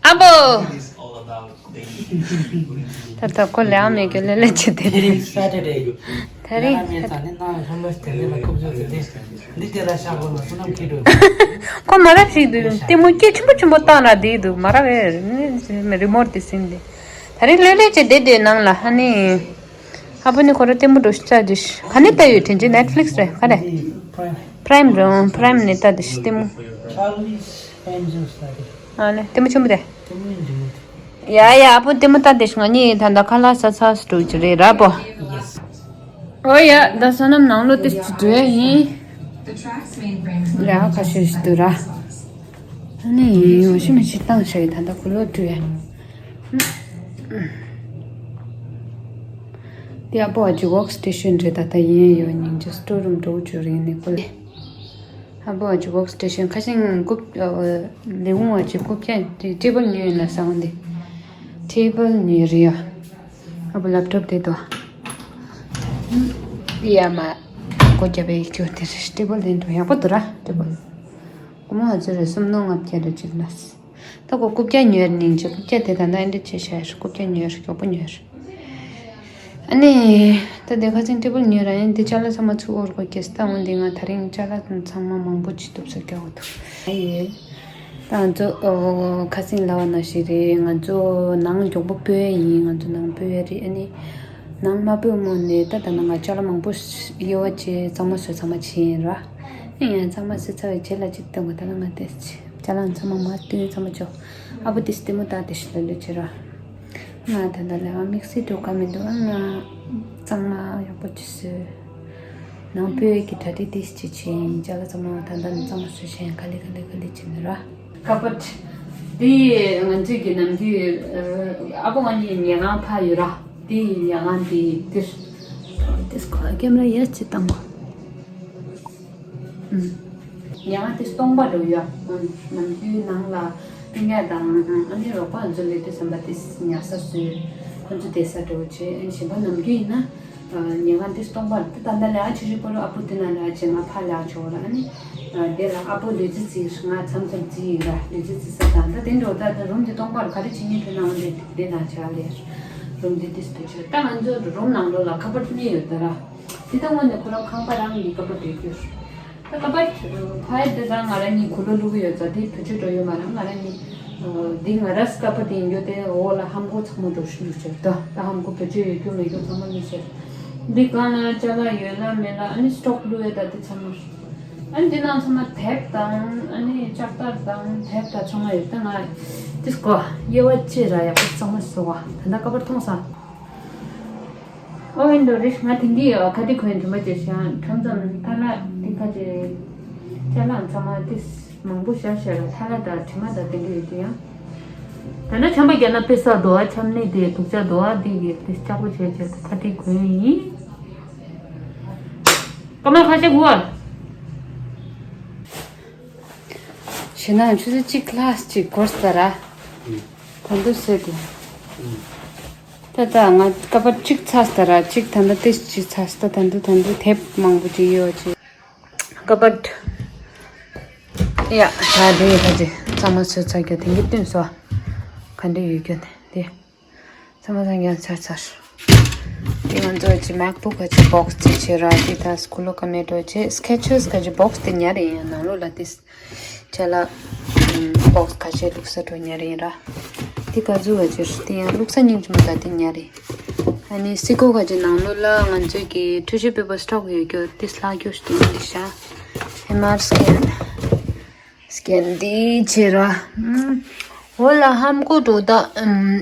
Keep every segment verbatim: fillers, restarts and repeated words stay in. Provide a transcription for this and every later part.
ཨ་བོ། ད་ལྟ་ཁོ་ལས་ཨ་མའི་གི་ལེ་ལེ་བྱེད་དེ། དེ་རིང་Saturday་ཡོད། དེ་རིང་ང་རང་ཉལ་ས་ནི་ནང་ཧོམ་ལོ་སི་དེ་འདྲ་ལ་ཁུབ་བཟོ་དེ་འདི་དེ་ལ་ཤག་གོ་ལ་བསོད་ནམས་ཁྱེར་འགྲོ། ཁོ་མ་རབས་ཤིག་འདུག་ལྟད་མོ་སྐད་ཆེན་པོ་ཆེན་པོ་བཏང་ར་བསྡད་འདུག་མ་རབས་རི་མོ་དེ་ཟིན་ཏེ། དེ་རིང་ལེ་ལེ་བྱེད་བསྡད་དེ་ནང་ལ་ཧ་ནི། ཨ་བོ་ནི་ཁོ་ར་ལྟད་མོ་འགྲོ་ཤི་ཙ་དེ་ཤི་ག་ནས་ལྟ་ཡོད་དྲན་གྱི་Netflix་རེད་ག་རེད། Prime་རེད་ཨང་Prime་ནས་ལྟ་དེ་ཤི་ལྟད་མོ། Charlie's Angels་ལ་རེད། ཨ་ལེ་ལྟད་མོ་ཆེན་པོ་རེད། ལྟད་མོ་ཡིན་འདི་མོ་དེ། ཡ་ཡ་ཨ་བོ་ལྟད་མོ་ལྟ་དེ་ཤི་ང་གཉིས་ད་ལྟ་ཁ་ལག་ཟ་ཚར་སུ་འགྲོ་གི་རེད་ར་བོ། Yes། ཨོ་ཡ་ད་བསོད་ནམས་ནང་ལོ་དེ་ཤི་འགྲོ་ཡིན། ཡ་ཁ་ཤས་ཤི་འདུག་ར། ཨ་ནི་ཡིན་ཡོང་ཤི་མི་ཤི་བཏང་ཤ་ཡི་ད་ལྟ་ཁུ་ལོ་འགྲོ་ཡ། དེ་ཨ་པོ་ཨ་ཅི་ཝོག་སི་ཊེ་ཤན་རེད་ད་ལྟ་ཡིན་ཡོད་སྙིང་རྗེ་སི་ཊོར་རུམ་འགྲོ་བཅུག་རིང་ནས་ཁོ་ལས། ཨ་པོ་ཨ་ཅི་ཝོག་སི་ཊེ་ཤན་ཁ་ཤས་རྐུབ་ལས་ཁུངས་ཨ་ཅི་རྐུབ་བཀྱག་དེ་ཊེ་བལ་ཉོས་ཡིན་ལ་ས་འོང་དེ། ཊེ་བལ་ཉོས་རེད་ཡ། ཨ་པོ་ལེབ་ཊོབ་དེ་དོ། ཡ་མ། སྒོ་རྒྱབ་པའི་ཁྱོད་དེ་རེད་ཊེ་བལ་དེ་འགྲོ་ཡག་པོ་འདུག་ར་ཊེ་བལ། སྒོར་མོ་ཨ་ཅི་རེད་སུམ་སྟོང་ལྔ་བརྒྱ་རེད་གཅིག་ལ། ད་གོ་རྐུབ་བཀྱག་ཉོས་ནིང་ཅི་རྐུབ་བཀྱག་དེ་ད་ལྟ་ཨེ་འདྲ་བྱས་ཤག་རྐུབ་བཀྱག་ཉོས་རེད་མགྱོགས་པོ་ཉོས་རེད། ཨ་ནི། ད་དེ་ཁ་སང་ཊེ་བལ་ཉོས་ར་ཡིན་དེ་ཅ་ལག་ཚང་མ་ཚུར་འོར་གོ་གེ་སི་ད་འོན་ཏེ་ང་ད་རིང་ཅ་ལག་ཚང་མ་མང་པོ་ཅིག་ཐུབ་ས་སྐྱོ་བོ་འདུག་ཨ་ཡོད། ད་ང་ཚོ་ཨོ་ཁ་སང་ལབ་པ་ནང་བཞིན་རེད་ང་ཚོ་ནང་མགྱོགས་པོ་སྤོས་ཡིན་ང་ཚོ་ནང་སྤོས་རེད་ཨ་ནི། ནང་མ་སྤོས་མོ་ནས་ད་ད་ནང་ང་ཅ་ལག་མང་པོ་དབྱེ་བ་བྱས་གཙང་མ་བཟོས་ཚང་མ་བྱས་ཡིན་ར། ཨ་ཡང་གཙང་མ་བཟོས་ཚར་བའི་རྗེས་ལ་ཅིག་ལྟ་དགོས་ད་ལ་ང་དེ་ཅ་ལག་ཚང་མ་མ་བསྟུན་ཚང་མ་ཅོ། ཨ་བོ་དེ་ལྟད་མོ་ལྟ་དེ་ཤི་ལ་ལོས་བྱེད་ར། ང་ད་ལྟ་ལས་ཨ་དམིགས་བསལ་འགྲོ་ག་མི་འདུག་ཨ་ང་གཙང་མ་ཡག་པོ་ཅིག་བཟོས། ནང་སྤོས་ཀྱི་གྲ་སྒྲིག་དེ་ཅི་བྱས་ཡིན་ཅ་ལག་ཚང་མ་ད་ལྟ་ནས་གཙང་མ་བཟོས་བྱས་ཡིན་ག་ལེ་ག་ལེ་ག་ལེ་བྱེད་ནི་ར། ཀ་པར་དེ་ང་ཚོས་ཀྱི་ནམ་རྒྱུན་ཨ་བོ་ང་གཉིས་ཉལ་ཁང་ཕ་ཡོད་ར་དེ་ཉལ་ཁང་དེ་དེར་དེ་ཁེ་མ་ར་ཡ་ཅི་བཏང་གོ་ཉལ་ཁང་དེ་སྟོང་པ་འགྲོ་ཡོད་ནམ་རྒྱུན་ནང་ལ་སྤུན་ཀྱག་དང་ཨ་ནི་རོགས་པ་ཚོ་སླེབས་དུས་ཙམ་པ་དེ་ཉལ་ས་བཟོས་ཁོ་ཚོ་བསྡད་ས་འགྲོ་བྱས་གཞན་པ་ནམ་རྒྱུན་ཡིན་ན། ཉལ་ཁང་དེ་སྟོང་པར་དེ་ད་ལྟ་ལས་ཨ་ཆི་ཧྲི་པོ་རུ་ཨ་པོ་དེ་ན་ལས་ཨ་ཆེ་ང་ཕ་ལས་ཨ་ཆོག་ར་ཨ་ནི། དེ་ལ་ཨ་པོ་ལུས་རྩི་རྩི་ང་མཚམས་མཚམས་རྩི་ཡིན་ར་ལུས་རྩི་རྩི་ས་དང་ད་དེ་འགྲོ་ད་ད་རུམ་དེ་སྟོང་པར་ག་རེ་བྱེད་ཉིན་དེ་ན་འོན་ཏེ་དེ་ན་ཆ་ལས་རུམ་དེ་དེ་སྟོང་ཆེ་ད་ང་ཚོ་རུམ་ནང་ལོགས་ལ་ཁ་པར་གཉིས་ཡོད་ད་ར། དེ་ད་དངོས་ནས་ཁོ་རང་ཁང་པ་རང་གི་ཁ་པར་དེ་སྐྱུར། ད་ཀ་པར་ཕ་ཡི་འདི་དང་ང་རང་གཉིས་གུ་ལོ་བླུག་གི་ཡོད་ཙང་དེ་བེད་སྤྱོད་འགྲོ་ཡོད་མ་རེད། ང་རང་གཉིས་འདི་ང་རང་སྐ་པ་དེ་ཡིན་རྒྱུ་དེ་འོག་ལ་ཧམ་གོ་ཚང་མ་འགྲོ་ཤི་འགྲོ་ཆེ་ད་ད་ཧམ་གོ་བེད་སྤྱོད་ཡོད་རྒྱུ་མེད་རྒྱུ་ཚང་མ་མི་ཤེས། འདི་གང་ལ་ཅ་ལག་ཡོད་ལ་མེད་ལ་ཨ་ནི་སི་ཊོག་བླུག་ཡོད་ད་དེ་ཚང་མ། ཨ་ནི་འདི་ནང་ཚང་མ་དེབ་དང་ཨ་ནི་ལྕགས་དར་དང་དེབ་དང་ཚང་མ་ཡོད་ད་ང་དེ་སྐོ་དབྱེ་བ་ཅི་ར་ཡག་པོ་ཚང་མ་བཟོ་བ་ད་ད་ཀ་པར་མཐོང་སང་། ཨོ་ཨིན་འགྲོ་རེད། ང་དེང་གི་ཁ་དེ་གོན་དུ་མ་བྱེད་ཤག་ཁྲམ་ཙམ་ཐ་ན་དེ་ཁ་ཅེ་ཅ་ལག་ཚང་མ་དེ་མང་པོ་ཤར་ཤར་ལ་ཐ་ལ་དང་དྲི་མ་དང་དེ་འདྲ་ཡོད་དུ་ཡང་། ད་ནི་ཆམ་པ་རྒྱག་ན་དཔེ་ས་རྡོ་བ་ཆམ་ནི་དེ་དུག་ཅག་རྡོ་བ་དེ་གི་དེ་ལྕགས་པོ་བྱས་བྱས་ཁ་དེ་གོན་ཡིན། ཀ་མ་ཁ་ཤས་གུ་བ། ཞེ་ན་ཆུ་ཚོད་གཅིག་ལྷག་ཅིག་འགོར་ས་ར། ད་འདུག་ཟེར་དེ། ད་ད་ང་ཀ་པར་གཅིག་ཚར་ས་ར་གཅིག་ད་འདི་ཏིས་གཅིག་ཚར་ས་ད་འདི་ད་འདི་དེབ་མང་པོ་ཅིག་ཡོད་ཅིག་ཀ་པར། ཡ་ད་འདི་ཡོད་ད་ཅི་གཙང་མ་བཟོས་ཚར་རྒྱུ་དེང་གི་བསྟུན་སོ། ག་འདྲ་ཡོད་རྒྱུ་ནི་དེ། ཚང་མ་ཚང་ཡང་ཚར་ཚར། དེ་ང་ཚོ་ཅི་MacBook་ག་ཅི་box་ཅི་བྱེད་ར་དེ་ད་སྐུ་ལོ་ཀ་མེད་འགྲོ་ཅི་Skechers་ག་ཅི་box་དེ་ཉར་ཡིན་ཡང་ནང་ལོགས་ལ་དེ། ཅ་ལག་ཨམ་box་ཁ་ཤས་བླུགས་ས་འགྲོ་ཉར་ཡིན་ར། དེ་ག་ཟུ་བ་ཅིར་དེ་ཡང་བླུགས་ས་སྙིང་རྗེ་མོ་ད་དེ་ཉར་རེད། ཨ་ནི་སི་ཀོ་ག་ཅི་ནང་ལོགས་ལ་ང་ཚོའི་གི་འཕྲུལ་ཆས་པེ་པར་སི་ཊོག་ཡོད་རྒྱུ་དེ་ལྷག་རྒྱུ་ཞིག་ཡིན་ཤག་ཧེ་མར་scan scan་དེ་བྱེད་ར། ཨམ་འོ་ལ་ཧམ་གོ་འགྲོ་ད་ཨམ་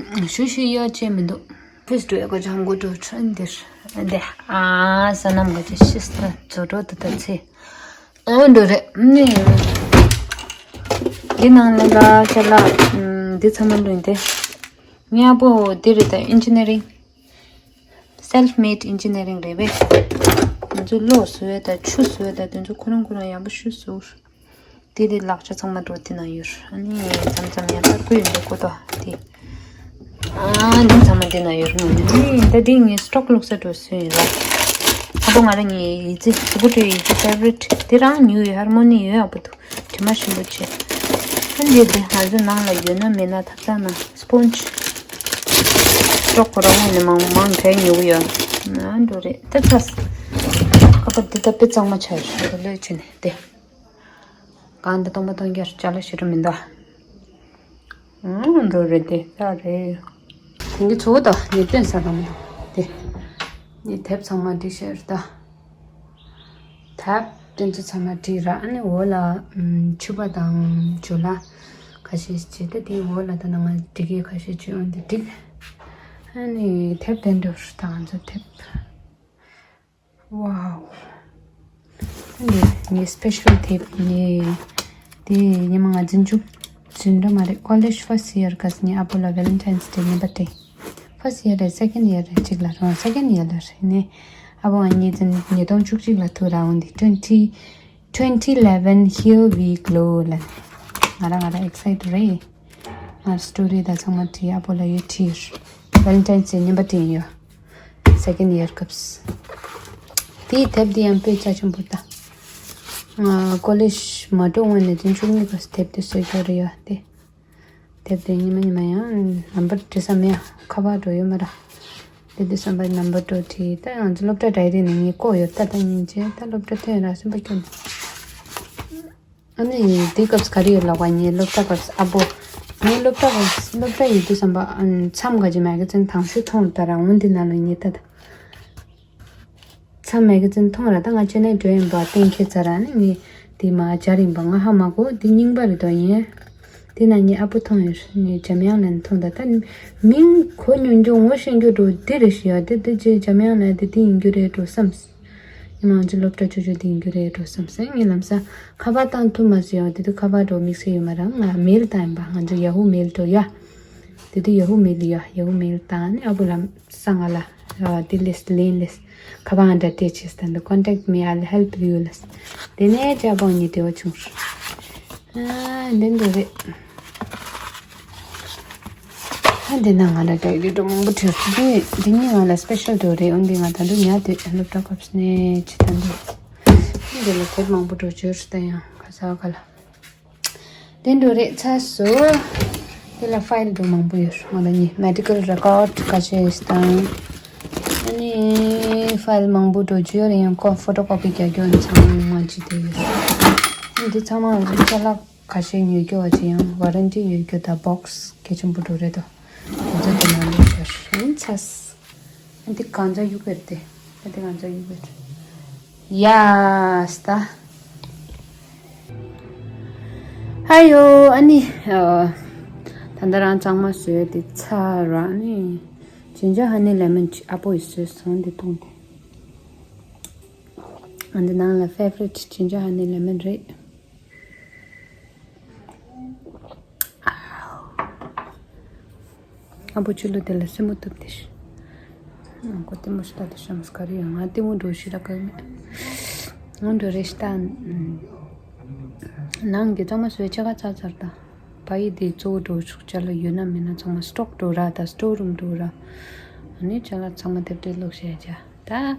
ཞུ་ཞུ་ཡོད་ཅེས་མི་འདུག་ཕིས་འགྲོ་ཡ་ག་ཅི་ཧམ་གོ་འགྲོ་ཁྲ་འདིར་འདི་ཨ་ས་ནམ་ག་ཅི་ཤིས་ད་ཛོ་འགྲོ་ད་ད་ཚེ། ཨོ་འདི་རེད་ནི། འདི་ནང་ལ་ལ་ཅ་ལག་འདི་ཚང་མ་ལོན་ཏེ། ཉ་པོ་འདི་རེད་ད་engineering self made engineering་རེད་པས། ང་ཚོ་གློག་བཟོ་ཡ་ད་ཆུ་བཟོ་ཡ་ད་དེ་ཚོ་ཁོ་རང་ཁོ་རང་ཡག་པོ་ཞུ་བཟོ། དེ་ལས་ལག་ཆ་ཚང་མ་འགྲོ་དེ་ན་ཡོད། ཨ་ནི་མཚམས་མཚམས་ཡང་ད་ཁོས་འདི་ཀོ་ཏོ་དེ། ཨ་འདི་ཚང་མ་དེ་ན་ཡོད་རེད། ཨ་ནི་ད་འདི་ངས་སི་ཊོག་བླུགས་ས་འགྲོ་སུ་ཡིན་ར། ཨ་ཁུ་ང་རང་གཉིས་ཡི་ཙི་ཨ་ཁུ་ཁྲོའི་ཡི་ཙི་ཕེ་ཝ་རི་ཊི་དེ་རང་ཉོས་ཡོད། ཧར་མོ་ནི་ཡོད། ཨ་ཁུ་དུ་དྲི་མ་ཞིམ་པོ་བྱས། ཨ་འདི་དེ་ང་ཚོ་ནང་ལ་ཡོད་ན་མེད་ན་ཐབ་ཚང་ནང་སྤོན་ཇི་ཀྲོག་ཁོ་རང་ངོས་ནས་མང་མང་གྲས་ཉོ་གི་ཡོད། ཨ་འགྲོ་རེད་ད་ཚ། ཁ་པར་འདི་ད་དཔེ་གཙང་མ་ཆགས་ཡོད་ལོས་བྱས་ནས་དེ། གང་འདི་སྟོང་པ་སྟོང་རྒྱལ་ཅ་ལག་ཞེ་དྲག་མི་འདུག་ཨང་འགྲོ་རེད་དེ་ད་རེད། གང་གི་ཚོགས་དང་ངས་སྟོན་ས་དང་མི་འདུག་དེ། ངས་དེབ་ཚང་མ་བསྒྲིགས་ཤར་ད། དེབ་དེ་ཚོ་ཚང་མ་བསྒྲིགས་ར། ཨ་ནི་འོག་ལ་ཨམ་ཕྱུ་པ་དང་ཇོ་ལ་ཁ་ཤས་བྱས་ཏེ་དེའི་འོག་ལ་ད་ནང་ང་བསྒྲིགས་ཡས་ཁ་ཤས་བྱས་འོང་དེ་བསྒྲིགས། ཨ་ནི་དེབ་དེ་འདྲ་ད་ང་ཚོ་དེབ། Wow. འདི་ངའི་སི་པེ་ཤལ་དེབ་ངའི་དེ་ཉི་མ་ང་འཛིན་བཅུག་འཛིན་འགྲོ་མ་རེད། ཀོ་ལེཇ་ཕར་སི་ཡར་ག་ངའི་ཨ་ཕོ་ལ་ཝེ་ལེན་ཊའིན་སི་ཌེ་ཉིན་པ་སྤྲད། ཕར་སི་ཡར་རེད་སེ་ཀེན་ཡར་རེད་གཅིག་ལ་རང་སེ་ཀེན་ཡར་ལ་རེད་ནས་ཨ་ཕོ་ང་གཉིས་འཛིན་ཉིས་སྟོང་བཅུ་གཅིག་ལ་ཐུག་ར་འོང་དེ་twenty twenty eleven here we glow ལ་ང་རང་ང་རང་ཨེག་སའི་ཊི་རེད། ང་སི་ཊོ་རི་ད་ཚང་མ་བྲིས་ཨ་ཕོ་ལ་ཡོད་བྲིས། ཝེ་ལེན་ཊའིན་སི་ཌེ་ཉིན་པ་བྲིས་ཡོད། སེ་ཀེན་ཡར་སྐབས། དེའི་དེབ་འདི་ཡང་དཔེ་རྩ་ཆེན་པོ་ད། ང་ཀོ་ལེཇ་མ་འགྲོ་སྔོན་ནས་འཛིན་བཅུ་གཉིས་པ་དེབ་དེ་བཟོ་རྒྱུ་རེད་ཡ་དེ། དེབ་དེ་ཉི་མ་ཉི་མ་ཡང་ནམ་བར་བྲིས་ས་མེད་ཡ་ཁ་པར་འགྲོ་ཡོད་མ་ར། དེ་དུས་བསམ་པ་ནམ་བར་འགྲོ་བྲིས་ད་ང་ཚོ་སློབ་གྲྭ་ཌའི་རི་ནས་ངས་བཀོག་ཡོད་ད་ད་ཉིན་བྱས་ད་སློབ་གྲྭ་ཐོན་ར་སེམས་པ་སྐྱོ་ནས། ཨ་ནི་དེའི་སྐབས་སུ་ག་རེ་ཡོད་ལབ་པ་ངའི་སློབ་གྲྭ་སྐབས་སུ་ཨ་ཕོ། ངའི་སློབ་གྲྭ་སྐབས་སློབ་གྲྭ་ཡོད་དུས་བསམ་པ་ཨ་མཚམས་ཁ་ཅིག་མེ་ག་ཛིན་དང་ཤོས་མཐོང་ལྟ་ར་འོང་དེ་ན་ལོ་ངས་ད་ད། མཚམས་མེ་ག་ཛིན་མཐོང་ར་ད་ང་ཅེ་ནའི་འགྲོ་ཡིན་པ་གཏན་འཁེལ་ཚར་ར་ཨ་ནི་ངས་དེ་མ་སྦྱར་ཡིན་པ་ང་ཧ་མ་གོ་དེ་རྙིང་པ་རེད་དོ་ཡིན། དེ་ན་ངའི་ཨ་ཕོ་མཐོང་ཡོད་ངས་འཇམ་དབྱངས་ལ་མཐོང་ད་ད་མིང་གོ་མྱོང་རྒྱུ་ངོ་ཤེས་རྒྱུ་འགྲོ་འདི་རེད་ཞུ་ཡ་དེ་དེ་རྗེས་འཇམ་དབྱངས་ལ་དེ་དེ་ཡིན་རྒྱུ་རེད་འགྲོ་བསམས། ཉི་མ་ང་ཚོའི་སློབ་གྲྭ་ཆུང་ཆུང་དེ་ཡིན་རྒྱུ་རེད་འགྲོ་བསམ་སེ་ངས་ལམ་སང་ཁ་པར་བཏང་ཐུབ་མ་སོང་ཡང་དེ་དུས་ཁ་པར་འགྲོ་དམིགས་བསལ་ཡོད་མ་རེད། ང་མེལ་བཏང་ཡིན་པ་ང་ཚོ་ཡ་ཧུ་མེལ་འགྲོ་ཡ། དེ་དུས་ཡ་ཧུ་མེལ་ཡ་ཡ་ཧུ་མེལ་བཏང་ནས་ཨ་བུ་ལམ་སང་ང་ལ་དེ་ལས་ལེན་ལས་ཁ་པར་འདྲ་སྤྲད་བྱས་སྟེ་འདི་contact me I'll help you ལས། དེ་ནས་ཅ་བོ་གཉིས་དེ་བ་བྱུང་། ཨ་འདི་འདི་རེད། ཨ་འདི་ན་ང་ལ་ཌའི་རི་འགྲོ་མང་པོ་བྲིས་འདི་འདི་གཉིས་ང་ལ་སི་པེ་ཤལ་འགྲོ་རེད། འོན་ཏེ་ང་ད་དུང་ཉལ་དུས་སློབ་གྲྭ་སྐབས་སུ་ནས་ཅི་ད་འདི་འདི་ལ་དེབ་མང་པོ་འགྲོ་བཅོས་ད་ཡང་ཁ་ཚ་ག་ལ་འདི་འགྲོ་རེད་ཚ་སོ། འདི་ལ་ཕའིལ་འགྲོ་མང་པོ་ཡོད་ང་ལ་ནི་མེ་ཌི་ཀལ་རེ་ཀོཌ་ཁ་ཤས་དང་ཨ་ནི་ཕའིལ་མང་པོ་འགྲོ་རྒྱུ་ཡོད་རེད། ཡང་ཀོ་ཕོ་ཊོ་ཀོ་པི་རྒྱག་རྒྱུ་ཡང་ཚང་མ་ཅི་དེ་ཡོད། འདི་ཚང་མ་ཅ་ལག་ཁ་ཤས་ཉོ་རྒྱུ་བ་ཅི་ཡང་ཝ་རན་ཊི་ཡོད་རྒྱུ་དང་བོག་སི་གལ་ཆེན་པོ་འགྲོ་རེད་དོ། དེ་ཚོ་དེ་ནང་ལ་ཤར་ཡིན་ཚ། འདི་གང་ཚ་ཡུག་པེར་ཏེ། འདི་གང་ཚ་ཡུག་པེར། ཡ་སྟ། ཧ་ཡོ་ཨ་ནི། ད་ལྟ་རང་གཙང་མ་བཟོས་ཏེ་ཚར་ར་ཨ་ནི། ཇིན་ཇར་ཧ་ནི་ལེ་མོན་ཨ་ཕོ་ཡིས་བཟོས་སོང་འདི་བཏུང་སྟེ། ཨ་འདི་ནང་ལ་ཕེ་ཝ་རི་ཊི་ཇིན་ཇར་ཧ་ནི་ལེ་མོན་རེད། ཨ་བོ་ཆུ་ལོ་དེ་ལ་སེན་མོ་གཏུབས་ཏེ་ཤི། ཁོ་ལྟད་མོ་ཞིག་ལྟ་དེ་ཤམ་སི་ཀ་རི་ཡང་ང་ལྟད་མོ་འགྲོ་ཤི་ར་ཀ་མེད། ང་འགྲོ་རེ་ཤི་ད། ནང་གི་གཙང་མ་བཟོས་ཆ་ག་ཚར་ཚར་ད། ཕ་ཡི་དེ་གཙོ་བོ་འགྲོ་ཆུག་ཅ་ལ་ཡོད་ན་མེད་ན་ཚང་མ་སི་ཊོག་འགྲོ་ར་ད་སི་ཊོར་རུམ་འགྲོ་ར། ཨ་ནི་ཅ་ལག་ཚང་མ་དེབ་དེ་ལོག་བཤད་བྱ་ད།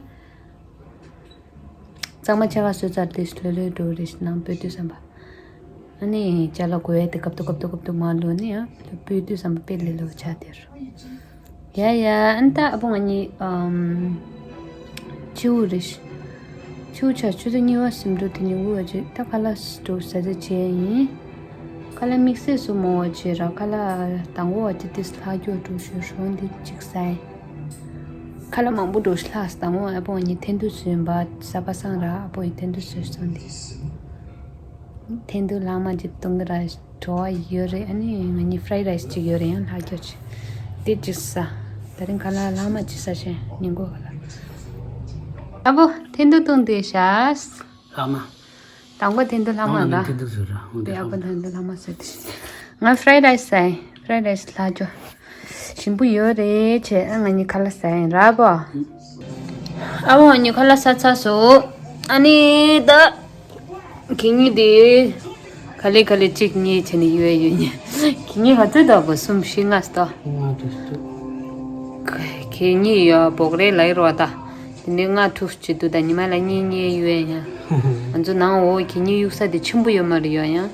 གཙང་མ་ཆ་ག་བཟོས་ཚར་དེ་ལྷོད་ལྷོད་འགྲོ་རེ་ནང་སྤོས་དུས་བསམ་པ། ཨ་ནི་ཅ་ལག་གོ་ཡ་དེ་ཀབ་ཏུ་ཀབ་ཏུ་ཀབ་ཏུ་མ་ལོ་ནི་ཡང་སྤོས་དུས་བསམ་པ་དཔེ་ལེ་ལོ་ཆ་དེར། ཡ་ཡ་ཨ་ནི་ད་ཨ་བོ་ང་གཉིས་ཨམ། ཆིའུ་རེ། ཆིའུ་ཆ་ཆུ་ཚོད་གཉིས་པ་ཟིན་འགྲོ་དེ་ཉིན་དགུ་བ་ཅིག་ད་ཁ་ལག་འགྲོ་ཟ་ཟ་བྱས་ཡིན། ཁ་ལག་དམིགས་བསལ་སུ་མོ་བ་བྱས་ར་ཁ་ལག་དང་པོ་བ་ཅིག་ཏིས་ལྷག་རྒྱུ་འགྲོ་ཞུ་ཧྲོན་དེ་གཅིག་ཟ་ཡིན། ཁ་ལག་མང་པོ་འགྲོ་ཤི་ལྷག་སྟངས་འོ་ཨ་པོ་ངའི་འཐེན་ཐུག་བཟོས་པ་ས་པ་སང་ར་ཨ་པོ་ཡི་འཐེན་ཐུག་བཟོས་སོང་དེ། འཐེན་ཐུག་ལྷག་མ་ཅིག་གཏོང་གི་ར་བྲོ་བ་ཡོད་རེད། ཨ་ནི་ང་གཉིས་ཕ་རའི་རའི་སི་ཅིག་ཡོད་རེད་ཡང་ལྷག་རྒྱུ་ཅིག་དེ་ཅིག་ཟ། ད་རིང་ཁ་ལག་ལྷག་མ་ཅིག་ཟ་ཤེས་ཉིན་གོ་ག་ལ། ཨ་པོ་འཐེན་ཐུག་གཏོང་དེ་ཤ། ལྷག་མ། དང་པོ་འཐེན་ཐུག་ལྷག་མ་ལ། དེ་ཨ་པོ་འཐེན་ཐུག་ལྷག་མ་ཟེར་དེ། ང་ཕ་རའི་རའི་སི་ཟ་ཡིན། ཕ་རའི་རའི་སི་ལྷག་རྒྱུ། ཞིམ་པོ་ཡོད་རེད་བྱས་ཨ་ང་གཉིས་ཁ་ལག་ཟ་ཡིན་ར་པོ། ཨ་བོ་ང་གཉིས་ཁ་ལག་ཟ་ཚར་སོང་། ཨ་ནི་ད། ཁེ་ཉིན་དེ། ག་ལེ་ག་ལེ་གཅིག་གཉིས་བྱས་ནས་ཡོད་ཡོད་ཉིན། ཁེ་ཉིན་ཧ་ཙི་ད་བོ་གསུམ་བཞི་ལྔ་སྟོ། ཁེ་ཉིན་ཡོད་བོག་རེ་ལ་ཡི་རོ་ད། ནི་ལྔ་ཐུག་ཅིག་འདུག་ད་ཉི་མ་ལ་གཉིས་གཉིས་ཡོད་ཡ། ང་ཚོ་ནང་འོག་གི་གཉིས་གཡུག་ས་དེ་ཆེན་པོ་ཡོད་མ་རེད་ཡོད་ཡ།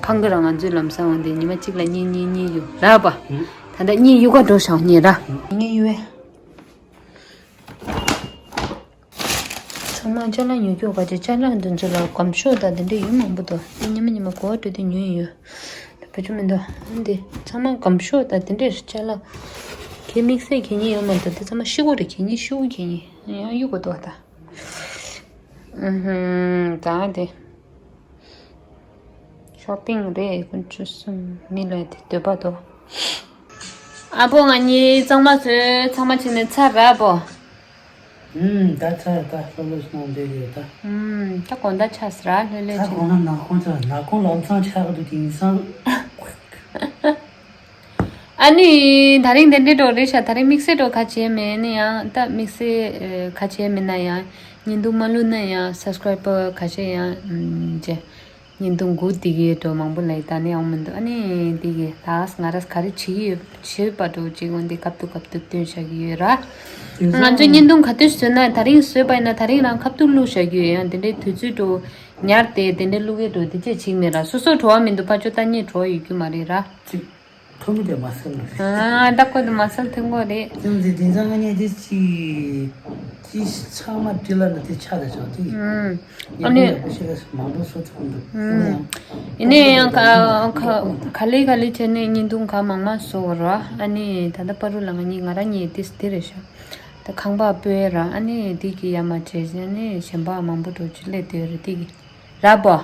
ཁང་གི་རང་ང་ཚོའི་ལམ་སང་འོང་དེ་ཉི་མ་གཅིག་ལ་གཉིས་གཉིས་གཉིས་ཡོད་ར་པ། ད་ལྟ་གཉིས་གཡུག་ག་འགྲོ་ཤག་གཉིས་ར། གཉིས་ཡོད། ཚང་མ་ཅ་ལག་ཉོ་རྒྱུ་ག་ཅེ་ཅ་ལག་འདི་ཚོ་ལ་སྒམ་ཤོག་དང་དེ་འདྲ་ཡོད་མང་པོ་འདུག་དེ་ཉི་མ་ཉི་མ་གོ་བ་སྤྲོད་དུས་ཉོས་ཡོད། བེད་སྤྱོད་མི་འདུག་འདི་ཚང་མ་སྒམ་ཤོག་དང་དེ་འདྲ་ཅ་ལག་གི་དམིགས་བསལ་གད་སྙིགས་ཡོད་མ་འདུག་དེ་ཚང་མ་ཤི་གོ་རེ་གད་སྙིགས་ཤི་གོ་གད་སྙིགས་ཡང་གཡུག་གོ་འདུག་ད། ཨུ་ཧུམ་ད་དེ། ཤོ་པིང་རེད་ཀུན་སྤྱོད་གསུམ་མི་ལ་དེ་འདོད་པ་དོ། ཨ་པོ་ང་གཉིས་གཙང་མ་བཟོས་ཚང་མ་བྱས་ནས་ཚར་ར་པོ། ཨུམ་ད་ཚར་ད་ལྷོད་ལྷོད་སོང་བསྡད་ཡོད་ད། ཨུམ་ད་དགོང་དག་ཆགས་སི་ར་ལྷོད་ལྷོད་ད་བྱས། དགོང་ན་ནག་ཁུང་ཚ་ནག་ཁུང་ལམ་སང་ཆགས་འདུག་དེང་སང་། ཨ་ནི། ད་རིང་དེ་འདྲའི་འགྲོ་རེད་ཤག་ད་རིང་དམིགས་བསལ་འགྲོ་ག་བྱས་མེད་ནི་ཡང་ད་དམིགས་བསལ་ག་བྱས་མེད་ན་ཡང་བརྙན་ཐུང་མ་བླུགས་ན་ཡང་སབ་སི་ཀ་རའི་བར་ག་བྱས་ཡང་ཅེ། བརྙན་ཐུང་དགུ་དེ་གའི་འགྲོ་མང་པོ་ལ་ད་ནི་ཡང་མི་འདུག་ཨ་ནི་དེ་གའི་ད་ང་ར་ག་རེ་བྱེད་ཀྱི་ཡོད་བྱེད་པ་འགྲོ་ཅིག་འོན་ཏེ་སྐབས་དུ་སྐབས་དུ་སྟོན་བྱ་གི་ཡོད་ར། ང་ཚོ་བརྙན་ཐུང་ག་དུས་བཟོས་ན་ད་རིང་བཟོས་པ་ཡིན་ན་ད་རིང་རང་ཁ་ཐུག་བླུགས་བྱ་གི་ཡོད་ཡང་དེ་འདྲའི་དུས་ཚོད་འགྲོ་ཉར་ཏེ་དེ་འདྲའི་བླུགས་ཡས་འགྲོ་དེ་ཅེས་བྱེད་མེད་ར་སོ་སོ་བྲོ་བ་མི་འདུག་ཕ་ཅོ་ད་ཉེ་བྲོ་བ་ཡོད་རྒྱུ་མ་རེད་ར། ཅིག་ཐོ་མི་དེ་མ་སེམས་ལ་རེད། ཨ་ད་ཁོ་དེ་མ་སེམས་ཐོན་གོ་རེད། སེམས་དེ་དེང་སང་ང་གཉིས་དེ་ཅི་ཅི་ཚང་མ་བྲིས་ལ་ན་དེ་ཆགས་ད་ཆོག་དེ། ཨུམ། ཡག་ཨ་ནི། པོ་ཡག་པོ་ཞིག་ལ་མང་པོ་བཟོ་ཐུབ་འདུག་ཨུམ། ཡིན་ནའི་ཡང་ག་ག་ག་ལེ་ག་ལེ་བྱས་ནས་བརྙན་ཐུང་ག་མང་མང་བཟོ་གོ་ར་ཨ་ནི་ད་ལྟ་པ་རུ་ལ་ང་གཉིས་ང་རང་གཉིས་དེ་དེ་རེད་ཤག་ད་ཁང་པ་སྤོས་ར་ཨ་ནི་དེ་གི་ཡ་མ་བྱས་ཨ་ནི་གཞན་པ་མང་པོ་འགྲོ་ཅི་ལས་དེ་རེད་དེ་གི་ར་པོ།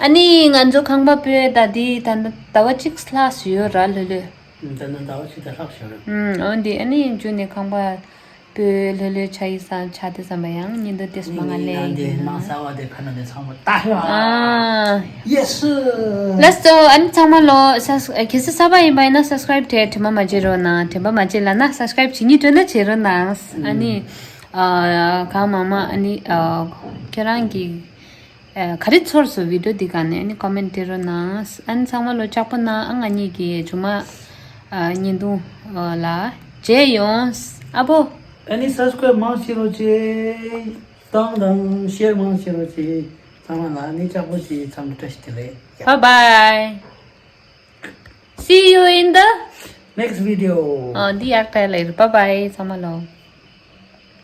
ཨ་ནི་ང་ཚོ་ཁང་པ་སྤོས་ད་དེ་ད་ལྟ་ཟླ་བ་གཅིག་ལྷག་ཡོད་ར་ལྷོད་ལྷོད། ད་ནི་ཟླ་བ་གཅིག་ད་ལྷག་ཤོར་རེད། ཨུམ་འོན་ཏེ་ཨ་ནི་མཇུག་ནས་ཁང་པ་སྤོས་ལྷོད་ལྷོད་ཆ་ཡི་ས་ཆ་དེ་བསམ་པ་ཡང་ཉིན་དུ་ཏེ་སི་མ་ང་ལེ་ཡིན་ན། ནང་གསར་བ་དེ་ཁ་ན་དེ་ཚང་མ་ལྟ་ཤོག་ཨ། ཡེ་སི། ལེ་སི་ཨ་ནི་ཚང་མ་ལོ་ས་གལ་སྲིད་གསར་པ་ཡིན་པ་ཡིན་ན་སབ་སི་ཀ་རའིབ་དྲན་དྲན་པ་མ་བརྗེད་རོགས་གནང་དྲན་པ་མ་བརྗེད་ལ་ན་སབ་སི་ཀ་རའིབ་བྱེད་ཉིད་སྤྲོད་ན་བྱེད་རོགས་གནང་ཨ་ནི། ཨ་གང་མང་མང་ཨ་ནི་ཨ་ཁྱེད་རང་གི་ཨ་ག་རེ་ཚོར་སོང་བི་ཌིའོ་འདི་ག་ནས་ཨ་ནི་ཀོ་མེན་ཊི་སྤྲད་རོགས་གནང་ཨ་ནི་ཚང་མ་ལོ་ལྕགས་པོ་གནང་ཨ་ང་གཉིས་ཀྱི་མཇུག་མ་ཨ་བརྙན་ཐུང་ཨ་ལ་མཇལ་ཡོང་ཨ་པོ། ཨ་ནི་སབ་སི་ཀ་རའིབ་མང་བྱེད་རོགས་བྱེད། གཏོང་དང་ཤེར་མང་བྱེད་རོགས་བྱེད། ཚང་མ་ལ་ཨ་ནི་ལྕགས་པོ་བྱེད་ཚང་མ་བཀྲ་ཤིས་བདེ་ལེགས། Bye bye. See you in the next video. ཨ་འདི་ཡག་ཏྲ་ལེ། Bye bye ཚང་མ་ལོ།